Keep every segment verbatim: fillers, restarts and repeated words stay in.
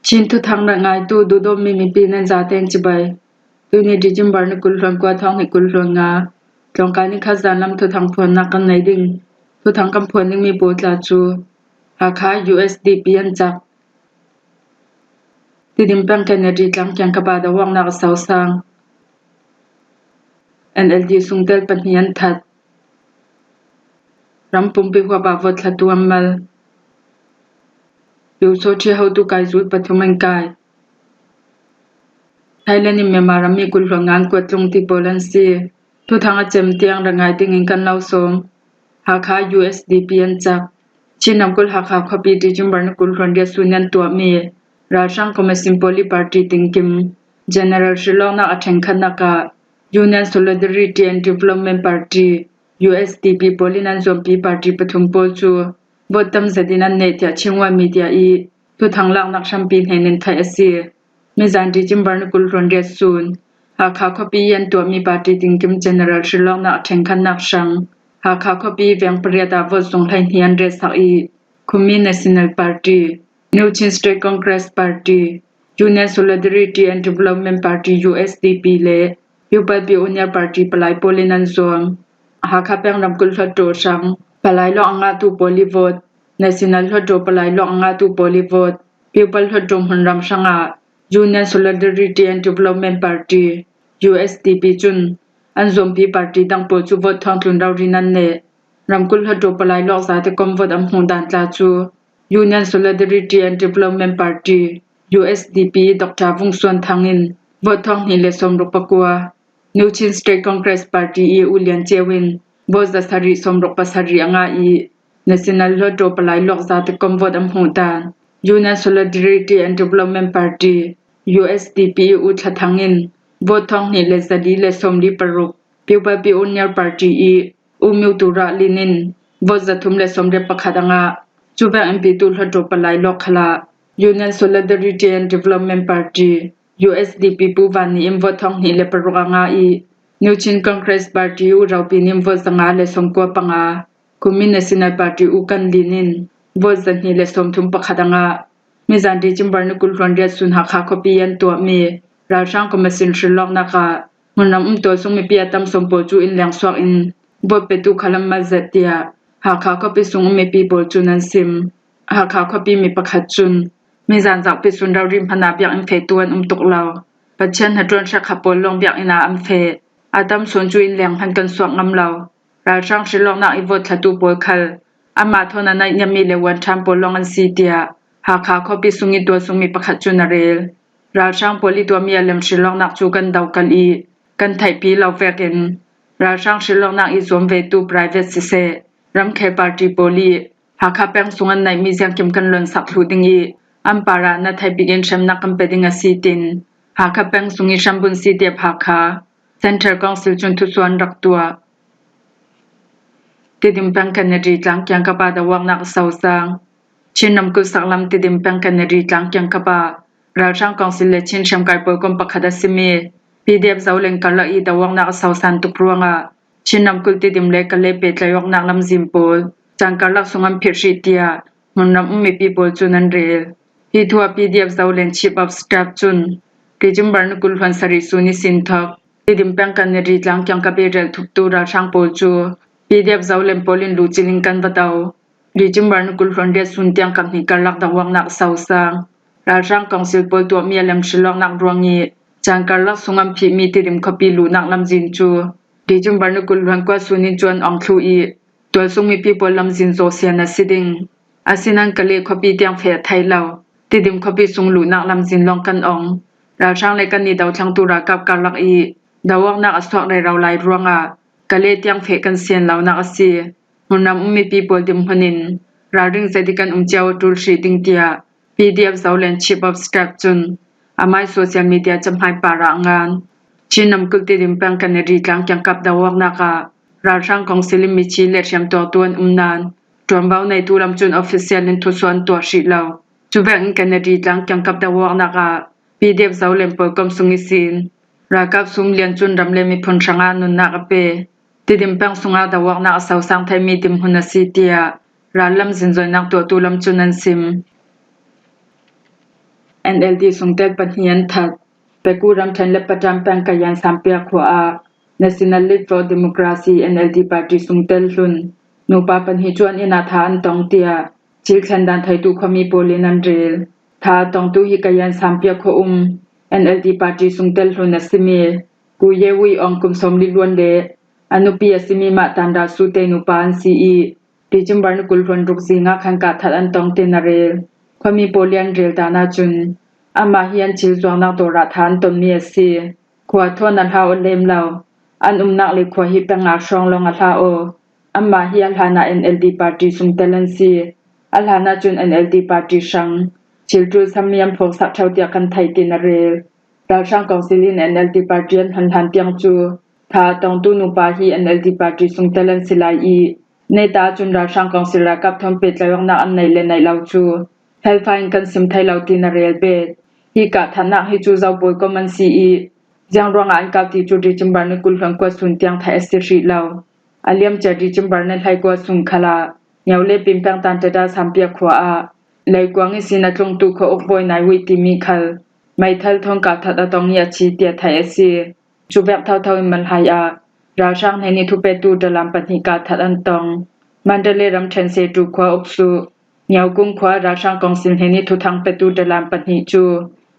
Chin thuthang rak ngaitu duhdawtmi mipi nan zaten cibai. Tuni December ni kul hluan kua, thawng hnih kul hluan nga, tlawngkai ni khat zan lam thuthang phuannak kan nei ding. Thuthang kan phuan dingmi pawl tla cu Hakha U S D P an cak. Tidim peng Kennedy tlang kiangkap ah dawawknak a sosang. N L D sungtel pahnih an that. Ram pumpi huap ah vote thlatu an mal. Piuso ṭhi hotu kaizul pathum an kai. Thailand in Myanmar rammi kul hluan nga an kuat tlung ti pawl an si. Thuthang a cem tiang rak ngai dingin kan lo sawm. Hakha U S D P an cak. Chin ramkulh Hakha khuapi December ni kul hluan riat sun an tuahmi ralhrang commission poli party tingkim General hrilawknak a ṭhenkhatnak ah Union Solidarity and Development Party, U S D P, pawl in an zuampi party pathum pawl cu vote tam zetin an neh tiah Chinwa media i thuthang laknak hrampi hnen in theih a si. Mizan December ni kul hluan riat sun Hakha khuapi i an tuahmi party tingkim General hrilawknak a ṭhenkhatnak hrang Hakha khuapi veng pariat ah vote zung hleihnih an retsak i Khumi National Party, New Chin State Congress Party, Union Solidarity and Development Party, U S D P, le People Pioneer Party palai pawl in an zuam. Hakha peng ramkulh hluttaw hrang palai lawng a ngahtu pawl i vote, National hluttaw palai lawng a ngahtu pawl i vote, People hluttaw hmunram hrangah Union Solidarity and Development Party, U S D P, cun an zuampi party dang pawl cu vote thawngtlun rori nan neh. Ramkulh hluttaw palai lawng zate kom vote an hmuh dan tla cu Union Solidarity and Development Party, U S D P, Doctor Vung Suan Thang in vote thawng hnih le sawmruk pakua, New Chin State Congress Party i U Lian Ceu in vote zasarih sawmruk pasarih a ngah i National hluttaw palai lawng zate kom vote an hmuh dan Union Solidarity and Development Party, U S D P, i U Thla Thang in vote thawng hnih le zali le sawmli paruk, People Pioneer Party i U Myu Tu Ra Lin in vote zathum le sawmriat pakhat a ngah. Cuvek in Pitu hluttaw palai lawng khalah Union Solidarity and Development Party, U S D P, Pu Van Ni in vote thawng hnih le paruk a ngah i New Chin Congress Party U Rau Pin in vote zanga le sawmkua panga, Khumi National Party U Kan Lin in vote zahnih le sawmthum pakhat a ngah. Mizan December ni kul hluan riat sun Hakha khuapi an tuahmi ralhrang commission hrilawknak ah hmunram um tualsung mipi a tam sawm pawl cu inn leng suak in vote petu khal an mal zet tiah Hakha khuapi sung um mipi pawl cun an sim. Hakha khuapi mi pakhat cun mizan zakpi sun rori hmanh ah biakinn fehtu an um tuk lo. Pathian hnaṭuan hrekkhat pawl lawng biakinn ah an feh. A tam sawn cu inn leng hmanh kan suak ngam lo. Ralhrang hrilawknak i vote thlatu pawl khal anmah thawn a naihniammi le uanṭhan pawl lawng an si, tiah Hakha khuapi sung i tualsungmi pakhat cun a rel. Ralhrang pawl i tuahmi a lem hrilawknak cu kan dokalh i kan theihpi lo vekin ralhrang hrilawknak i zuam vetu private siseh, ramkhel party pawl i Hakha peng sung an neihmi ziangkim kan lonsak thluh ding i an parah na theih bik in hremnak kan pe ding a si, tin Hakha peng sung i hrambunh C D F Hakha, Central Council cun thusuan rak tuah. Tidim peng Kennedy tlang kiangkap ah dawawknak a sosang. Chin ramkulh saklam Tidim peng Kennedy tlang kiangkap ah ralhrang council le Chin hriamkai pawl kom pakhat a simi P D F Zolen karlak i dawawknak a sosan tuk ruangah Chin ramkulh Tidim le Kale pehtlaih awknak lamzin pawl caan karlak sung an phirh hrih, tiah hmunram um mipi pawl cun an rel. Hi thu ah P D F Zolen Chief of Staff cun December ni kul hluan sarih sun i sin thawk Tidim peng Kennedy tlang kiangkap i relthuktu ralhrang pawl cu P D F Zolen pawl in luhcil in kan va do. December ni kul hluan riat sun tiang kap hnih karlak dawawknak a sosang. Ralhrang council pawl tuahmi a lem hrilawknak ruang i caan karlak sung an phihmi Tidim khuapi luhnak lamzin cu December ni kul hluan kua sun in cu an ong thluh i tualsung mipi pawl lamzin zawsian a si ding. Asinain Kale khuapi tiang feh a theih lo. Tidim khuapi sung luhnak lamzin lawng kan ong. Ralhrang le kan i dothlengtu ralkap karlak i dawawknak a suak rero lai ruangah Kale tiang feh kan sian lonak a si. Hmunram um mipi pawl dinhmun in ralring zet i kan um cio a ṭul hrih ding, tiah P D F Zolen Chief of Staff cun amai social media cahmai parah a ngan. Chin ramkulh Tidim peng Kennedy tlang kiangkap dawawknak ah ralhrang council in mithi le hriamtuaktu an um nain ṭuanvo neitu lam cun official in thusuah an tuah hrih lo. Cuvek in Kennedy tlang kiangkap dawawknak ah P D F Zolen pawl kom sung ihsin ralkap sum lian cun ram le miphun hrangah nunnak a pe. Tidim peng sungah dawawknak a sosang theimi dinhmun a si, tiah ral lamzin zoinak tuahtu lam cun an sim. N L D sungtel pahnih an that. Peku ramṭhen le Paṭam peng Kayan Sampia khua ah National League for Democracy, N L D party sungtel hlun nupa pahnih cu an inn ah thah an tong tiah thil thlen dan theitu khuami pawl in an rel. Thah a tongtu hi Kayan Sampia khua um N L D party sungtel hlun a simi Ku Ye Wui Aung kum sawmli luan le a nupi a simi Mah Tan Ra Su te nupa an si i, December ni kul hluan ruk zing ah khan kah that an tong tin a rel. Khuami pawl i an rel dan ahcun amah hi an thil zuaknak dawr ah thah an tonmi a si. Khua thawn a hla aw lem lo. An umnak le khua hi peng ah hrawng lawng a hla aw. Amah hi a hlan ah N L D party sungtel an si. A hlan ahcun N L D party hrang thil ṭul sammi an phawksak ṭheu tiah kan theih tin a rel. Ralhrang Council in N L D party an hon hlan tiang cu thah a tongtu nupa hi N L D party sungtel an si lai i, neta ahcun Ralhrang Council ralkap thawn pehtlaih awknak an neih le neih lo cu hlalfai in kan sim thei lo tin a rel bet. Hi kah thatnak hi cu zoh pawl kom an si i, ziang ruangah an kap ti cu December ni kul hluan kua sun tiang theih a si hrih lo. A liamcia December ni hleikua sun khalah Nyo le Pimpeng Tan Tada Sampia khua ah leikuang ihsin a tlungtu khuauk bawi Nai Wui timi khal meithal thawn kah that a tong i a thi tiah theih a si. Cu vek thotho in Malhai ah ralhrang hnenih thupetu dalam pahnih kah that an tong. Mandalay ramṭhen Setu khua uksu Nyo Kung khua ralhrang kongsil hnenih thuthang petu dalam pahnih cu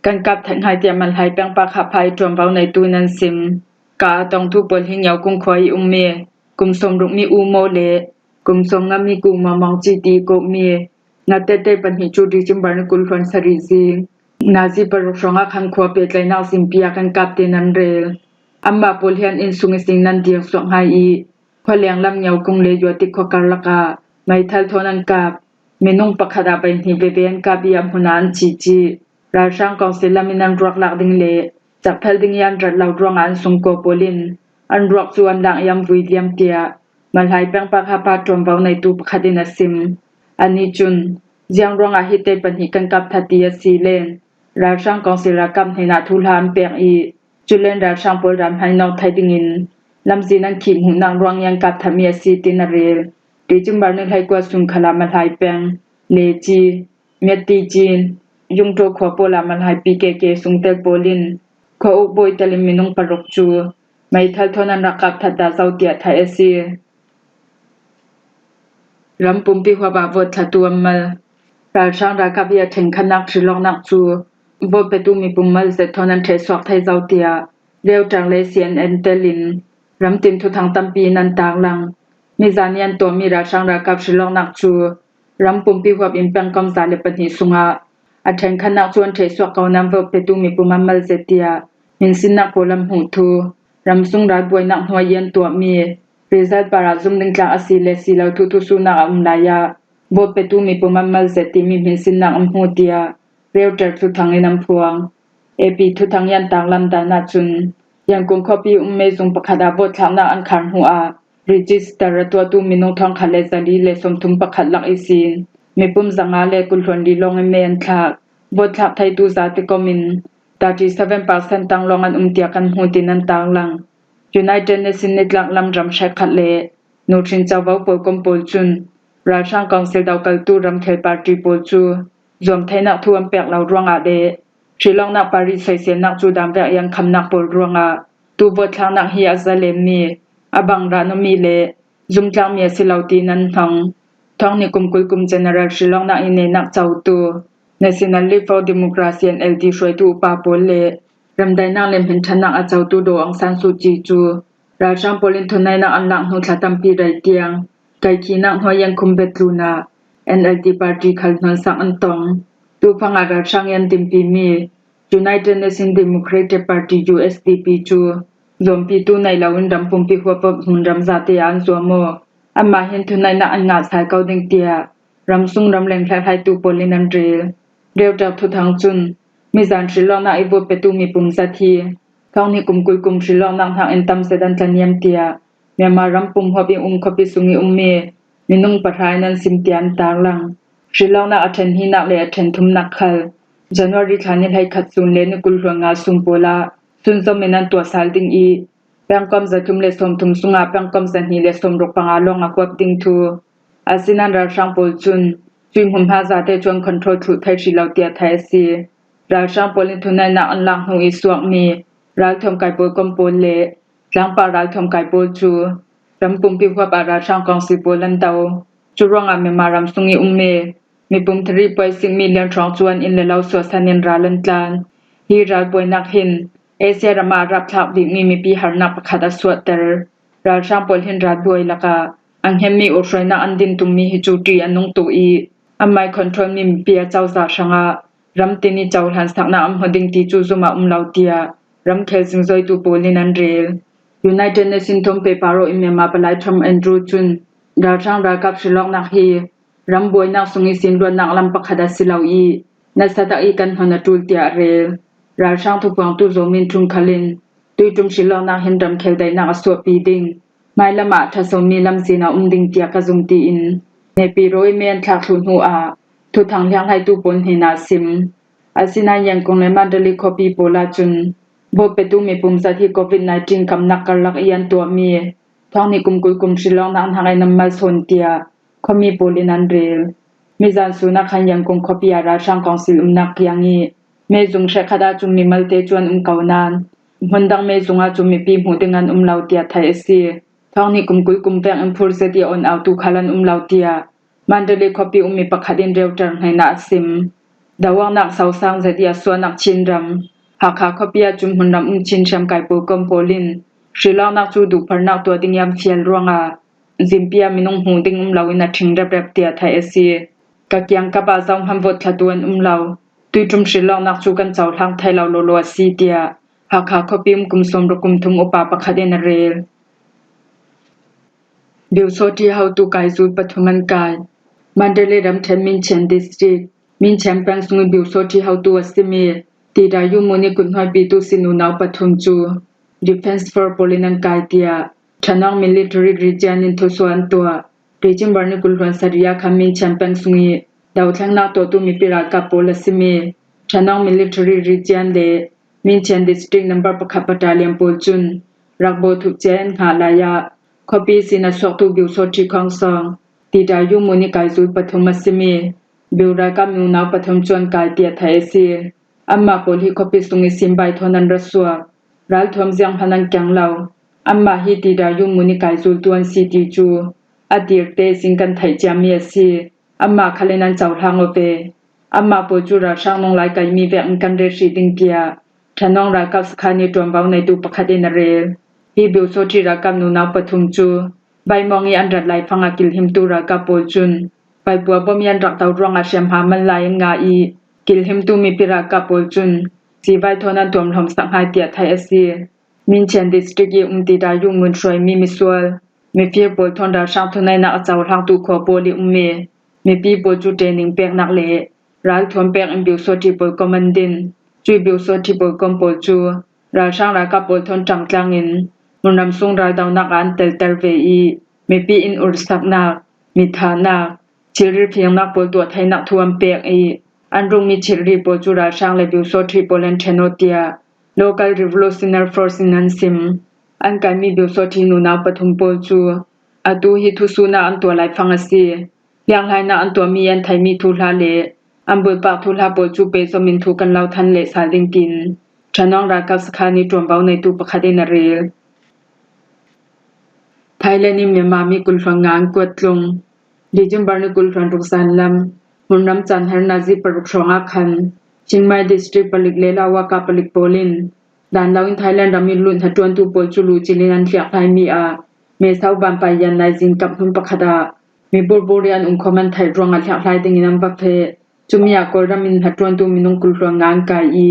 kan kap thek hngai tiah Malhai peng pakhat pha i ṭuanvo neitu in an sim. Kah a tongtu pawl hi Nyo Kung khua i ummi kum sawmruk mi U Mo le kum sawmnga mi Ku Mawmawng ci ti i kawhmi Nga tete pahnih cu December ni kul hluan sarih zing nazi paruk hrawngah khan khua pehtlaihnak zingpi ah kan kap tein an rel. Anmah pawl hi an inn sung ihsin an dirsuak hngai i, khualeng lam Nyo Kung le Yuatik khua karlak ah meithal thawn an kap. Minung pakhat ah bei hnih veve an kap i a hmun ah an thi cih ralhrang kongsil lam in an ruak lak ding le cakphel ding i an rat lo ruangah an sungkuo pawl in an ruak cu an lak i an vui liam tiah Malhai peng pakhat pha ṭuanvo neitu pakhat in a sim. Anih cun, ziang ruangah hi te pahnih kan kap that ti a si len, ralhrang kongsil ralkap hnenah thuhla an pek i, culen ralhrang pawl ral hmainawk thai dingin lamzin an khih hmuhnak ruang i an kap thatmi a si tin a rel. December ni hleikua sun khalah Malhai peng, Leci, Miatti Cin, Yungto khua pawl ah Malhai P K K sungtel pawl in khua uk bawi telin minung paruk cu meithal thawn an rak kap that dah zo tiah theih a si. Ram pumpi huap ah vote thlatu an mal. Ralhrang ralkap i a ṭhenkhatnak hrilawknak cu vote petu mipum mal zet thawn an ṭhehsuak thei zo tiah Reuters le C N N telin ramtin thuthang tampi in an taklang. Mizan i an tuahmi ralhrang ralkap hrilawknak cu ram pumpi huap in pengkomza le pahnih sungah a ṭhenkhatnak cu an ṭhehsuak ko nain vote petu mipum an mal zet tiah hminsinnak pawl an hmuh thu, ramsung ralbuainak hnuai i an tuahmi result par ah zumding tlak a si le si lo thu thusuhnak a um lai ah vote petu mipum an mal zet timi hminsinnak an hmu tiah Reuters thuthang in an phuang. A P thuthang i an taklam dan ahcun Yangon khuapi um mei zung pakhat ah vote thlaknak an khar hnu ah register a tuahtu minung thawngkhat le zali le sawmthum pakhat lak ihsin mipum zanga le kul hluan li lawng in mei an thlak. Vote thlak theitu zate kom in thirty seven percent tang lawng an um tiah kan hmu tin an taklang. United Nations nitlak lam ram hrekkhat le nuhrin covo pawl kom pawl cun ralhrang kongsil dokaltu ramkhel party pawl cu zuam theinak thu an pek lo ruangah le hrilawknak party soiselnak cu dan vek i an khamnak pawl ruangah tu vote thlaknak hi a zalenmi, a bang ran awmi le zumtlakmi a si lo tiin an hnong. Thawng hnih kum kul kum general hrilawknak i neinak cotu National League for Democracy, N L D hruaitu upa pawl le ramdainak le hminṭhannak a cotu Daw Aung San Suu Kyi cu ralhrang pawl in thuneihnak an lak hnu thla tampi rei tiang kaihkhihnak hnuai i an khum bet tlunah N L D party khal hnawnsak an tong. Tufang ah ralhrang i an dinpimi United Nations Democratic Party, U S D P cu zuampitu nei loin ram pumpi huap hmun ram zate ah an zuam aw. Anmah hin thuneihnak an ngah sal ko ding tiah ramsung ramleng hlehlaitu pawl in an rel. Reuters thuthang cun mizan hrilawknak i vote petu mipum zat hi thawng hnih kum kul kum hrilawknak hnakin tam zet an tlaniam tiah Myanmar ram pum huap i um khuapi sung i ummi minung pahra in an sim tiah an taklang. Hrilawknak a ṭhen hihnak le a ṭhen thumnak khal January thla ni hleikhat sun le ni kul hluan nga sun pawl ah sunzom in an tuah sal ding i, pengkomza thum le sawmthum sungah pengkomza hnih le sawmruk panga lawng a huap ding thu. Asinain ralhrang pawl cun cuih hmunhma zate cu an control thluh thei hrih lo tiah theih a si. Ralhrang pawl in thuneihnak an lak hnu i suakmi ralthuam kai pawl kom pawl le tlangpal ralthuam kai pawl cu ram pumpi huap ah ralhrang kawngsi pawl an do. Cu ruangah Myanmar ram sung i ummi mipum thirty point six million hrawng cu an inn le lo suahsan in ral an tlan. Hi ral buainak hin Asia ram ah a rapthlak bikmi mipi harnak pakhat a suahter. Ralhrang pawl hin ral buai lakah a hnemmi awhruainak an din tummi hi cu ṭih an nung tuk i, anmai control mi mipi a cozah hrangah ram tin i cohlansaknak an hmu ding ti cu zumh ah um lo, tiah ramkhel zingzoitu pawl in an rel. United Nations thawn pehpar aw in Myanmar palai Tom Andrew cun ralhrang ralkap hrilawknak hi ram buainak sung i sin luatnak lam pakhat a si lo i, nasa tak i kan hnon a ṭul, tiah a rel. Ralhrang thupuangtu Zaw Min Htun khal in tuiṭum hrilawknak hin ramkhel daihnak a suahpi ding, hmailam ah ṭhasomi lamzin a um ding tiah ka zum, tiin Naypyidaw i me an thlak thluh hnu ah thuthang hliakhlaitu pawl hnenah a sim. Asinain Yangon le Mandalay khuapi pawl ahcun vote petu mipum zat hi covid nineteen kamnak karlak i an tuahmi thawng hnih kum kul kum hrilawknak hnakin an malsawn, tiah khuami pawl in an rel. Mizan sun ah khan Yangon khuapi ah ralhrang kawngsil umnak kiang i mezung hrekkhat ahcun mimalte cu an um ko nain hmundang mezung ahcun mipi hmuh ding an um lo, tiah theih a si. Thawng hnih kum kul kum pek in phur zet i a on autu khal an um lo, tiah Mandalay khuapi ummi pakhat in Reuters hnenah a sim. Doawknak sosang zet i a suahnak Chin ram Hakha khuapi ahcun hmunram um Chin hriamkai pawl kom pawl in hrilawknak cu duhpharnak tuah ding i an fial ruangah zimpi ah minung hmuh ding um loin a ṭhing reprep, tiah theih a si. Ka kiangkap ah zohman vote thlatu an um lo. Tuiṭum hrilawknak cu kan cohlang thei lo lawlaw a si, tiah Hakha khuapi um kum sawmruk kum thum upa pakhat in a rel. Biusawṭhi hotu kaizul pathum an kai. Mandalay ramṭhen Minchian District, Minchian peng sung i biusawṭhi hotu a simi Tida Yumun i kuthnuaipitu si nunau pathum cu Defence Force pawl in an kai, tiah Thanawng Military Region in thusuah an tuah. December ni kul hluan sarih ah khan Minchian peng sung i dothlennak tuahtu mipi ralkap pawl a simi Thanawng Military Region le Minchian District number pakhat battalion pawl cun rakbaw thupcia an hngah lai ah khuapi sin a suaktu biusawṭhi khawngsawng Tida Yumun i kaizul pathum a simi biu ralkap nunau pathum cu an kai, tiah theih a si. Anmah pawl hi khuapi sung i sin baithawn an ra suak. Ralthuam zianghman an keng lo. Anmah hi Tida Yumun i kaizultu an si ti cu a tirte sin kan theih ciami a si. Anmah khal in an cohlang aw ve. Anmah pawl cu ralhrang nung lai kaimi vekin kan rel hrih ding, tiah Thanawng ralkap sakhan i ṭuanvo neitu pakhat in a rel. Hi biusawṭhi ralkap nunau pathum cu Baimawng i an rat laifang ah kilhimtu ralkap pawl cun paipua bom i an rak to ruangah hriamhma man lai an ngah i, kilhimtu mipi ralkap pawl cun sivai thawn an tuamhlawm sak hnga, tiah theih a si. Minchian District i um Tida Yumun hruaimi misual mifir pawl thawn ralhrang thuneihnak a cohlangtu khua pawl i ummi mipi pawl cu training peknak le ralthuam pek in biusawṭhi pawl kom an din. Cui biusawṭhi pawl kom pawl cu ralhrang ralkap pawl thawn ṭangtlang in hmunram sung raldonak ah an telter ve i, mipi in ursaknak, mithahnak, thilri fingnak pawl tuah theinak thu an pek i, an rungmi thilri pawl cu ralhrang le biusawṭhi pawl an ṭhen aw, tiah Local Revolutionary Force in an sim. An kaimi biusawṭhi nunau pathum pawl cu atu hi thusuhnak an tuah laifang a si. Hliakhlainak an tuahmi an theihmi thuhla le an bulpak thuhla pawl cu pehzom in thu kan lo than leh sal ding, tiin Thanawng ralkap sakhan i ṭuanvo neitu pakhat in a rel. Thailand in Myanmar mi kul hluan nga an kuat tlung. December ni kul hluan ruk zan lam, hmunram caan har nazi paruk hrawng ah khan Chiang Mai District palik le Lawaka palik pawl in dan lo in Thailand ram i lut hnaṭuantu pawl cu luhcil in an hliakhlaimi ah Mae Sot vanpai yan naizing kap hmun pakhat ah mi burbur i an umkhawm an theih ruangah hliakhlai dingin an va feh. Cumi ah Kawlram in hnaṭuantu minung kul hluan nga an kai i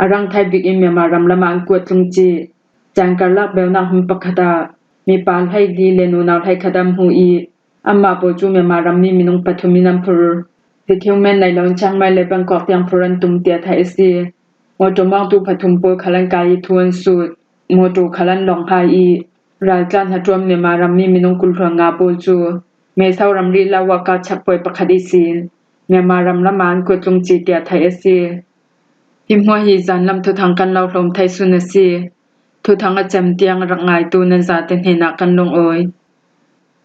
a rang thai bik in Myanmar ram lam ah an kuat tlung cih caan karlak beunak hmun pakhat ah mipa hleili le nunau hleikhat an hmuh i, anmah pawl cu Myanmar rammi minung pathum in an phur. Securement nei loin Chiang Mai le Bangkok tiang phur an tum, tiah theih a si. Mawṭaw mawngtu pathum pawl khal an kai i thu an sut. Mawṭaw khal an lawng hai i, raltlan hnaṭuan Myanmar rammi minung kul hluan nga pawl cu Mae Sot ramri Lawaka checkpoint pakhat ihsin Myanmar ram lam ah an kuat tlung cih, tiah theih a si. Hi hmuah hi zan lam thuthang kan lo hlawm thei sun a si. Thuthang a cem tiang rak ngaitu nan zate hnenah kan lungawi.